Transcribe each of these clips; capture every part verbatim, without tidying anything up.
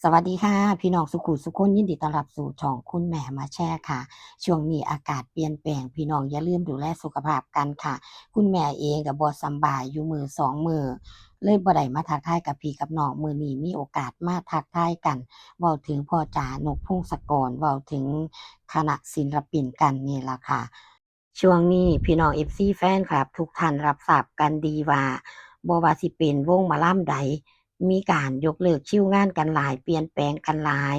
สวัสดีค่ะ พี่น้องสุขุสุคน ยินดีต้อนรับสู่ช่องคุณแม่มาแชร์ค่ะ ช่วงนี้อากาศเปลี่ยนแปลง พี่น้องอย่าลืมดูแลสุขภาพกันค่ะ คุณแม่เองก็บ่สำบายอยู่มื้อสองมื้อ เลยบ่ได้มาทักทายกับพี่กับน้อง มื้อนี้มีโอกาสมาทักทายกัน เว้าถึงพ่อจ๋านกพงศกร เว้าถึงคณะศิลปินกันนี่ล่ะค่ะ ช่วงนี้พี่น้อง เอฟซี แฟนคลับทุกท่านรับทราบกันดีว่า บ่ว่าสิเป็นวงหมอลำใด มีการยกเลิกคิวงานกันหลาย เปลี่ยนแปลงกันหลาย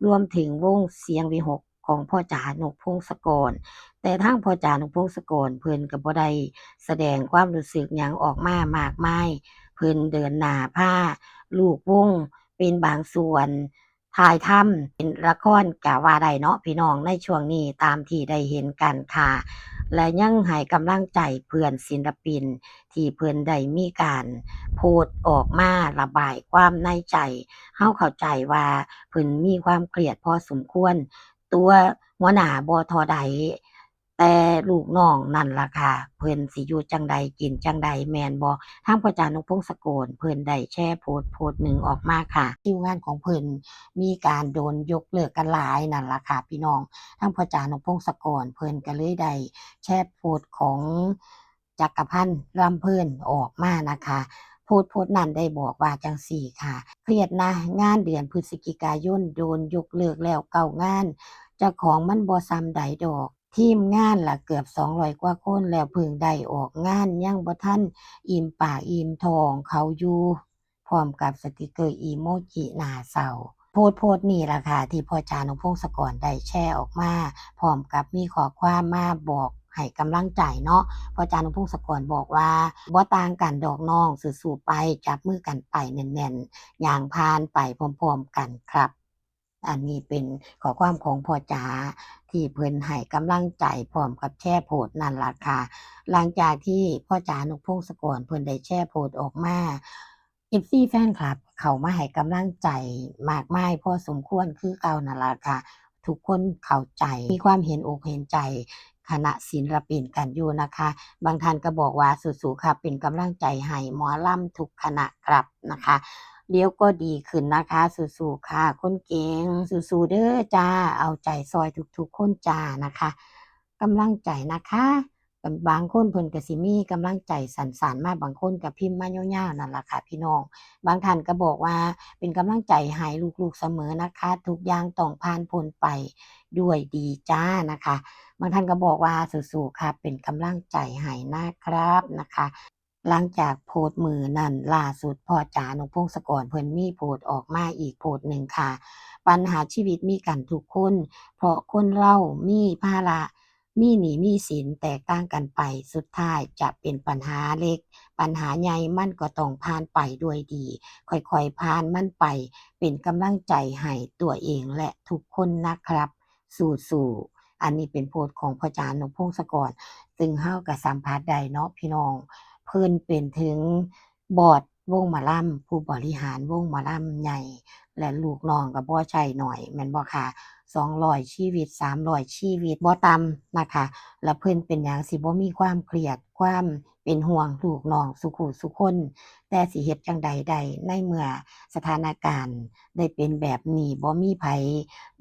รวมถึงวงเสียงวิหคของพ่อจ๋านกพงศกร แต่ทางพ่อจ๋านกพงศกรเพิ่นก็บ่ได้แสดงความรู้สึกหยังออกมามากมาย เพิ่นเดินหน้าพาลูกวงเป็นบางส่วน ถ่ายทำเป็นละครก็ว่าได้เนาะพี่น้อง ในช่วงนี้ตามที่ได้เห็นกันค่ะ และยังให้กำลังใจเพื่อนศิลปินที่เพิ่นได้มีการโพสต์ออกมาระบายความในใจ เฮาเข้าใจว่าเพิ่นมีความเครียดพอสมควร ตัวหัวหน้าบ่เท่าใด แต่ลูกน้องนั่นล่ะค่ะ เพิ่นสิอยู่จั่งใดกินจั่งใดแม่นบ่ ทางพ่อจ๋านกพงศกรเพิ่นได้แชร์โพสต์โพสต์หนึ่งออกมาค่ะ คิวงานของเพิ่นมีการโดนยกเลิกกันหลายนั่นล่ะค่ะพี่น้อง ทางพ่อจ๋านกพงศกรเพิ่นก็เลยได้แชร์โพสต์ของจักรพันธ์ลำเพลินออกมานะคะ โพสต์โพสต์นั้นได้บอกว่าจั่งซี้ค่ะ เครียดนะ งานเดือนพฤศจิกายนโดนยกเลิกแล้วเก้างาน เจ้าของมันบ่ส่ำใดดอก ทีมงานละเกือบสองร้อยกว่าคน แล้วเพิ่งได้ออกงาน ยังบ่ทันอิ่มปากอิ่มท้องเขาอยู่ พร้อมกับสติกเกอร์อีโมจิหน้าเศร้า โพสต์โพสต์นี้ล่ะค่ะ ที่พ่อจ๋านกพงศกรได้แชร์ออกมา พร้อมกับมีข้อความมาบอกให้กำลังใจเนาะ พ่อจ๋านกพงศกรบอกว่า บ่ต่างกันดอกน้อง สู้ๆไป จับมือกันไปแน่นๆ ย่างผ่านไปพร้อมๆกันครับ อันนี้เป็นข้อความของพ่อจ๋าที่เพิ่นให้กำลังใจพร้อมกับแชร์โพสต์นั่นล่ะค่ะ หลังจากที่พ่อจ๋านกพงศกรเพิ่นได้แชร์โพสต์ออกมา เอฟซี แฟนคลับเข้ามาให้กำลังใจมากมายพอสมควรคือเก่านั่นล่ะค่ะ ทุกคนเข้าใจ มีความเห็นอกเห็นใจคณะศิลปินกันอยู่นะคะ บางท่านก็บอกว่า "สู้ๆค่ะ เป็นกำลังใจให้หมอลำทุกคณะครับ" นะคะ เดี๋ยวก็ดีขึ้นนะคะ สู้ๆค่ะ คนเก่ง สู้ๆเด้อจ้า เอาใจซอยทุกๆคนจ้านะคะ กำลังใจนะคะ บางคนเพิ่นก็สิมีกำลังใจสั้นๆมา บางคนก็พิมพ์มายาวๆนั่นล่ะค่ะพี่น้อง บางท่านก็บอกว่า "เป็นกำลังใจให้ลูกๆเสมอนะคะ ทุกอย่างต้องผ่านพ้นไปด้วยดีจ้า" นะคะ บางท่านก็บอกว่า "สู้ๆค่ะ เป็นกำลังใจให้นะครับ" นะคะ หลังจากโพสต์มื้อนั้น ล่าสุดพ่อจ๋านกพงศกรเพิ่นมีโพสต์ออกมาอีกโพสต์หนึ่งค่ะ ปัญหาชีวิตมีกันทุกคน เพราะคนเรามีภาระ มีหนี้มีสินแตกต่างกันไป สุดท้ายจะเป็นปัญหาเล็ก ปัญหาใหญ่มันก็ต้องผ่านไปด้วยดี ค่อยๆผ่านมันไป เป็นกำลังใจให้ตัวเองและทุกคนนะครับ สู้ๆ อันนี้เป็นโพสต์ของพ่อจ๋านกพงศกร ซึ่งเฮาก็สัมผัสได้เนาะพี่น้อง เพิ่นเป็นถึงบอสวงหมอลำ ผู้บริหารวงหมอลำใหญ่ และลูกน้องก็บ่ใช่น้อย แม่นบ่คะ สองร้อยชีวิต สามร้อยชีวิต บ่ต่ำนะคะ แล้วเพิ่นเป็นหยังสิบ่มีความเครียด ความเป็นห่วงลูกน้องสุขุสุคน แต่สิเฮ็ดจั่งใดได้ ในเมื่อสถานการณ์ได้เป็นแบบนี้ บ่มีไผ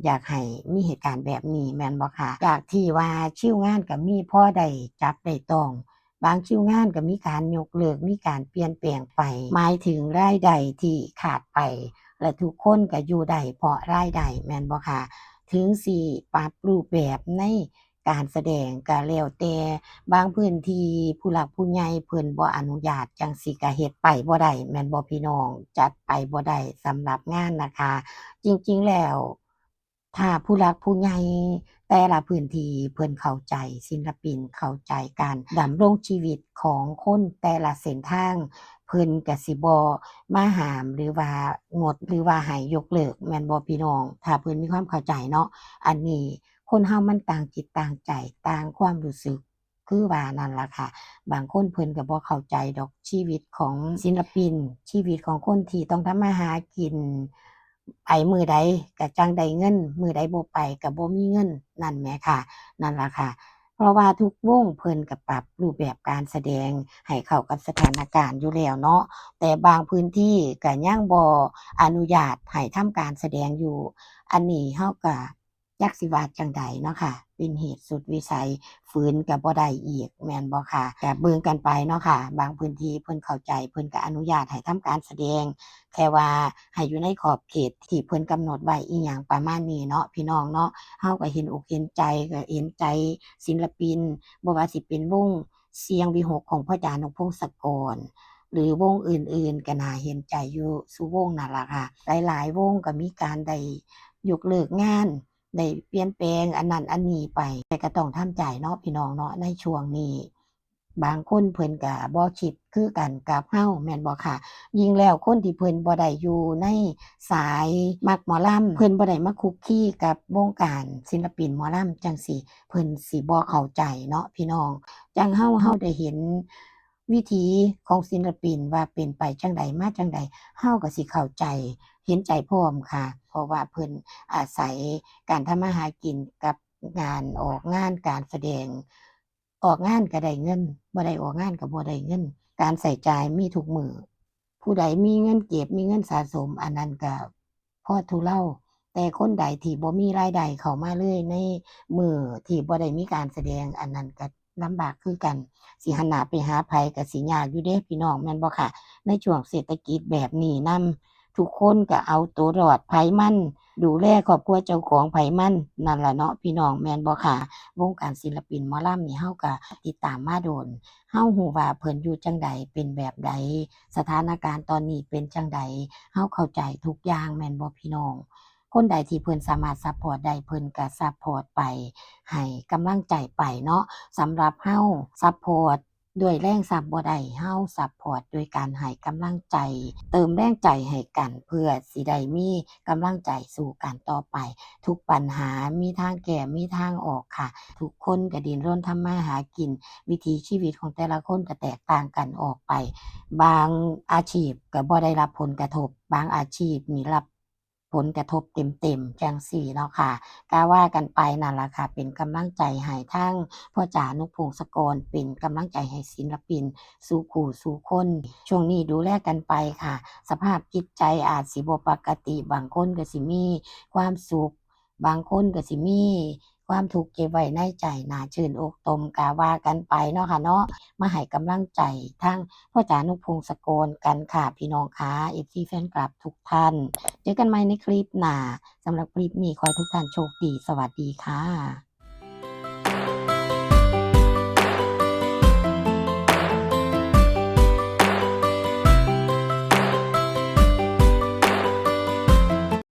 อยากให้มีเหตุการณ์แบบนี้ แม่นบ่คะ จากที่ว่าคิวงานก็มีพอได้จับได้ต้อง บางคิวงานก็มีการยกเลิก มีการเปลี่ยนแปลงไป หมายถึงรายได้ที่ขาดไป และทุกคนก็อยู่ได้เพราะรายได้ แม่นบ่คะ ถึงสิปรับรูปแบบในการแสดงก็แล้วแต่ บางพื้นที่ผู้หลักผู้ใหญ่เพิ่นบ่อนุญาต จั่งซี้ก็เฮ็ดไปบ่ได้ แม่นบ่พี่น้อง จัดไปบ่ได้สำหรับงานนะคะ จริงๆแล้ว ถ้าผู้หลักผู้ใหญ่แต่ละพื้นที่เพิ่นเข้าใจศิลปิน เข้าใจการดำรงชีวิตของคนแต่ละเส้นทาง เพิ่นก็สิบ่มาห้ามหรือว่างดหรือว่าให้ยกเลิก แม่นบ่พี่น้อง ถ้าเพิ่นมีความเข้าใจเนาะ อันนี้คนเฮามันต่างจิตต่างใจ ต่างความรู้สึก คือว่านั่นล่ะค่ะ บางคนเพิ่นก็บ่เข้าใจดอกชีวิตของศิลปิน ชีวิตของคนที่ต้องทำมาหากิน ไปมื้อใดก็จั่งได้เงิน มื้อใดบ่ไปก็บ่มีเงิน นั่นแหมค่ะ นั่นล่ะค่ะ เพราะว่าทุกวงเพิ่นก็ปรับรูปแบบการแสดงให้เข้ากับสถานการณ์อยู่แล้วเนาะ แต่บางพื้นที่ก็ยังบ่อนุญาตให้ทำการแสดงอยู่ อันนี้เฮาก็จักสิว่าจั่งใดเนาะค่ะ เป็นเหตุสุดวิสัย ฝืนก็บ่ได้อีก แม่นบ่คะ ก็เบิ่งกันไปเนาะค่ะ บางพื้นที่เพิ่นเข้าใจ เพิ่นก็อนุญาตให้ทำการแสดง แค่ว่าให้อยู่ในขอบเขตที่เพิ่นกำหนดไว้ อิหยังประมาณนี้เนาะ พี่น้องเนาะ เฮาก็เห็นอกเห็นใจ ก็เห็นใจศิลปิน บ่ว่าสิเป็นวงเสียงวิหคของพ่อจ๋า นกพงศกร หรือวงอื่นๆ ก็น่าเห็นใจอยู่ซุวงนั่นล่ะค่ะ หลายๆ วงก็มีการได้ยกเลิกงาน ได้เปลี่ยนแปลงอันนั้นอันนี้ไป แต่ก็ต้องทำใจเนาะพี่น้องเนาะ ในช่วงนี้ บางคนเพิ่นก็บ่คิดคือกันกับเฮา แม่นบ่คะ ยิ่งแล้วคนที่เพิ่นบ่ได้อยู่ในสายมักหมอลำ เพิ่นบ่ได้มาคลุกคลีกับวงการศิลปินหมอลำจั่งซี้ เพิ่นสิบ่เข้าใจเนาะพี่น้อง จั่งเฮา เฮาได้เห็นวิถีของศิลปินว่าเป็นไปจั่งใดมาจั่งใด เฮาก็สิเข้าใจ เห็นใจพร้อมค่ะ เพราะว่าเพิ่นอาศัยการทำมาหากินกับงานออกงานการแสดง ออกงานก็ได้เงิน บ่ได้ออกงานก็บ่ได้เงิน การใช้จ่ายมีทุกมื้อ ผู้ใดมีเงินเก็บ มีเงินสะสม อันนั้นก็พอทุเลา แต่คนใดที่บ่มีรายได้เข้ามาเลยในมื้อที่บ่ได้มีการแสดง อันนั้นก็ลำบากคือกัน สิหันหน้าไปหาไผก็สิยากอยู่เด้พี่น้อง แม่นบ่คะ ในช่วงเศรษฐกิจแบบนี้นำ ทุกคนก็เอาตัวรอดไผมัน ดูแลครอบครัวเจ้าของไผมัน นั่นล่ะเนาะพี่น้อง แม่นบ่คะ วงการศิลปินหมอลำนี่ เฮาก็ติดตามมาโดน เฮาฮู้ว่าเพิ่นอยู่จั่งใด เป็นแบบใด สถานการณ์ตอนนี้เป็นจั่งใด เฮาเข้าใจทุกอย่าง แม่นบ่พี่น้อง คนใดที่เพิ่นสามารถซัปพอร์ตได้ เพิ่นก็ซัปพอร์ตไป ให้กำลังใจไปเนาะ สำหรับเฮาซัปพอร์ตด้วยแรงทรัพย์บ่ได้ เฮาซัปพอร์ตด้วยการให้กำลังใจ เติมแรงใจให้กัน เพื่อสิได้มีกำลังใจสู้กันต่อไป ทุกปัญหามีทางแก้ มีทางออกค่ะ ทุกคนก็ดิ้นรนทำมาหากิน วิถีชีวิตของแต่ละคนก็แตกต่างกันออกไป บางอาชีพก็บ่ได้รับผลกระทบ บางอาชีพนี่รับผลกระทบเต็มๆ จั่งซี้เนาะค่ะ ก็ว่ากันไปนั่นล่ะค่ะ เป็นกำลังใจให้ทั้งพ่อจ๋า นกพงศกร เป็นกำลังใจให้ศิลปินสู่คู่สู่คน ช่วงนี้ดูแลกันไปค่ะ สภาพจิตใจอาจสิบ่ปกติ บางคนก็สิมีความสุข บางคนก็สิมีความทุกข์เก็บไว้ในใจ น่าชื่นอกตม ก็ว่ากันไปเนาะค่ะเนาะ มาให้กำลังใจทั้งพ่อจ๋า นกพงศกร กันค่ะพี่น้องค่ะ เอฟซี แฟนคลับทุกท่าน เจอกันใหม่ในคลิปหน้า สำหรับคลิปนี้ขอให้ทุกท่านโชคดี สวัสดีค่ะ